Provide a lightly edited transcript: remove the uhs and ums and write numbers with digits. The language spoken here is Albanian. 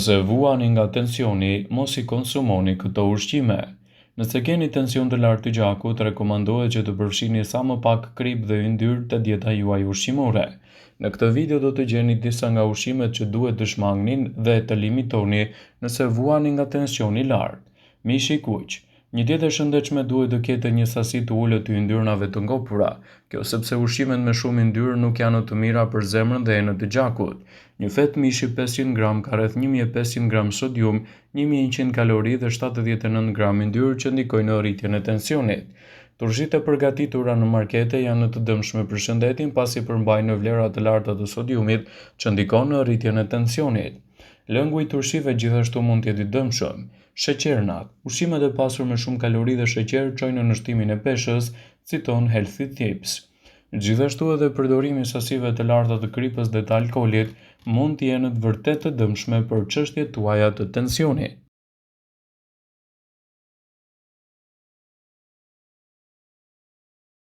Nëse vuani nga tensioni, mos i konsumoni këto ushqime. Nëse keni tension të lartë të gjakut, rekomandohet që të përfshini sa më pak kripë dhe yndyrë te dieta juaj ushqimore. Në këtë video do të gjeni disa nga ushqimet që duhet të shmangni dhe të limitoni nëse vuani nga tensioni i lartë. Mishi i kuq. Një dietë e shëndetshme duhet të ketë një sasi të ulët të yndyrnave të ngopura. Kjo sepse ushqimet me shumë yndyrë nuk janë të mira për zemrën dhe enët e gjakut. Një fetë mishi 500 gram ka rreth 1500 gram sodium, 1100 kalori dhe 79 gram yndyrë që ndikojnë në rritjen e tensionit. Turshitë e përgatitura në markete janë të dëmshme për shëndetin pasi përmbajnë vlera të larta të sodiumit që ndikon në rritjen e tensionit. Lëngu i turshive gjithashtu mund të jetë i dëmshëm. Sheqernat. Ushqimet e pasur me shumë kalori dhe sheqer çojnë në shtimin e peshës, citon Healthy Tips. Gjithashtu edhe përdorimi i sasive të larta të kripës dhe të alkoolit mund të jenë vërtet të dëmshme për çështjet tuaja të tensionit.